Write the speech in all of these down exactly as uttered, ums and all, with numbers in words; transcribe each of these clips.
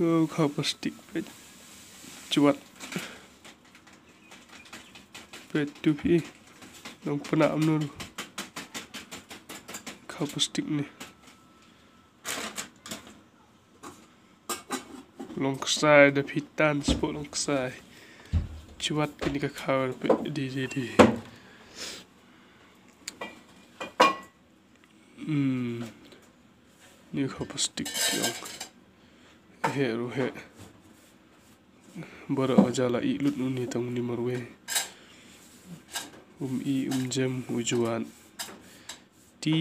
Oh, khaw plastik peit. Chwat. Peit tu phi. Nang pynah mnur. Khaw plastik ni. Long ksai da phi tan spo long ksai. Chwat kini ka khaw peit di di di. Hmm. Ni khaw plastik yong. He ru he. Bara aja la i lut uni tang uni marwe. Um i um jem u juan. Ti.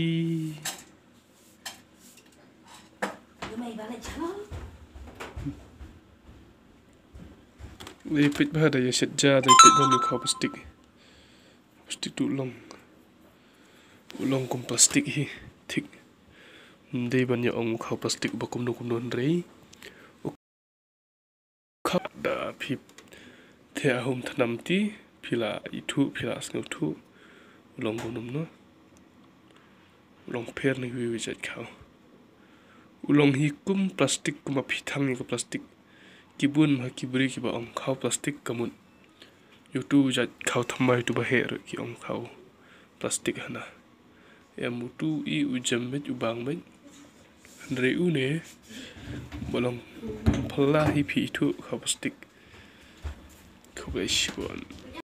Dei peit ba da ya shet ja dei peit ba ni khaw plastik. Plastik tu long. U long kum plastik hi. Thik. Dei ban ya ong khaw plastik ba kumno kumno hynrei. Khaw da phi. Te ahum thanam ti. Phi la ithu, phi la sngewthu. U long kumno no. U long pher ni wi wi jait khaw. U long hi kum plastik kum a phi thang ni ka plastik. Ki bun ma ki bri ki ba ong khaw plastik ka mut. Yutu jait khaw thamai tu ba he ru ki ong khaw plastik hana. Em utu i u jem met u bang met. Hynrei u ne. Ba long. Phala hi phi ithu khaw plastik. Khaw plastik.